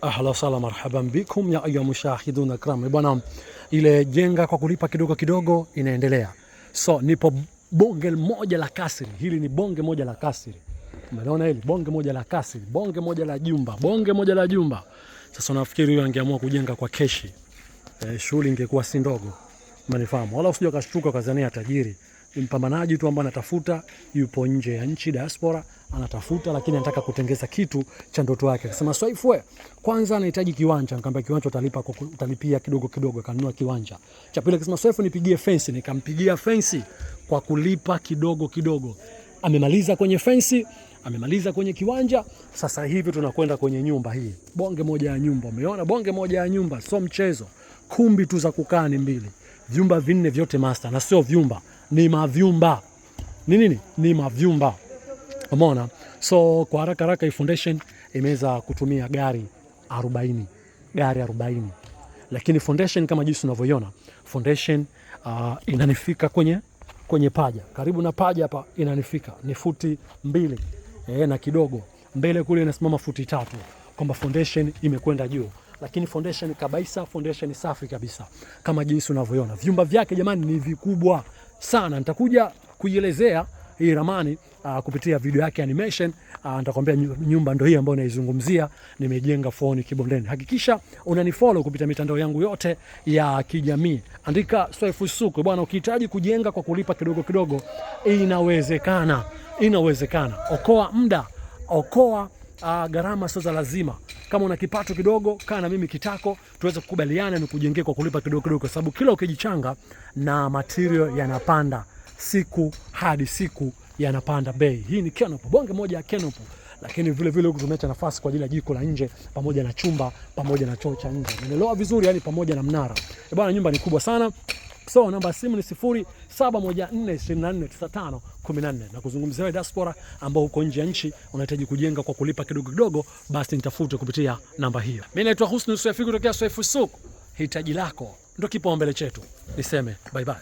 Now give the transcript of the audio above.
Ahla wasahla marhaban bikum ya ayuha mushahidun akram. Bwana, ile jenga kwa kulipa kidogo kidogo inaendelea. So nipo bonge moja la kasri. Hili ni bonge moja la kasri. Umeona hili bonge moja la kasri, bonge moja la jumba, bonge moja la jumba. Sasa nafikiri huyu angeamua kujenga kwa keshi, shughuli ingekuwa si ndogo. Umenifahamu? Wala usije ukashtuka ukazania tajiri. Ni mpambanaji tu ambaye anatafuta, yupo nje ya nchi diaspora, anatafuta lakini anataka kutengeza kitu cha ndoto yake. Akasema Swaifwe, kwanza anahitaji kiwanja. Nikamwambia kiwanja utalipa kwa utalipia kidogo kidogo, akanunua kiwanja. Cha pili akasema Swaifu, nipigie fence, nikampigia fence kwa kulipa kidogo kidogo. Amemaliza kwenye fence, amemaliza kwenye kiwanja. Sasa hivi tunakwenda kwenye nyumba hii. Bonge moja ya nyumba. Umeona bonge moja ya nyumba, sio mchezo. Kumbi tu za kukaa ni mbili. Vyumba vinne vyote master, na sio vyumba, ni mavyumba. Ni nini? Ni mavyumba. Umeona? So kwa haraka haraka hii foundation imeweza kutumia gari 40. Gari 40. Lakini foundation kama jinsi unavyoiona, foundation inanifika kwenye paja. Karibu na paja hapa inanifika. Ni futi 2 na kidogo. Mbele kule inasimama futi 3. Kwamba foundation imekwenda juu. Lakini foundation kabisa, foundation safi kabisa. Kama jinsi unavyoiona. Vyumba vyake jamani ni vikubwa sana. Nitakuja kuielezea hii ramani kupitia video yake animation. Nitakwambia nyumba ndio hii ambayo naizungumzia, nimejenga Fuoni Kibondeni. Hakikisha unanifollow kupitia mitandao yangu yote ya kijamii. Andika Swaifu Suku bwana, ukihitaji kujenga kwa kulipa kidogo kidogo inawezekana. Inawezekana. Okoa muda, okoa gharama sio za lazima. Kama una kipato kidogo, kaa na mimi kitako tuweze kukubaliana ni kujengea kwa kulipa kidogo kidogo, kwa sababu kila ukijichanga na material yanapanda siku hadi siku, yanapanda bei. Hii ni Kenopu, bonge moja ya Kenopu. Lakini vile vile huku tumeacha nafasi kwa ajili ya jiko la nje pamoja na chumba pamoja na choo cha nje. Umeelewa vizuri, yani pamoja na mnara. Bwana, nyumba ni kubwa sana. So namba ya simu ni 0714249514. Na kuzungumzia wewe diaspora ambao uko nje ya nchi unahitaji kujenga kwa kulipa kidogo kidogo, basi nitafute kupitia namba hiyo. Mimi naitwa Husnu Swaifi kutokea Swaifu Suku. Hitaji lako ndio kipaumbele chetu. Niseme bye bye.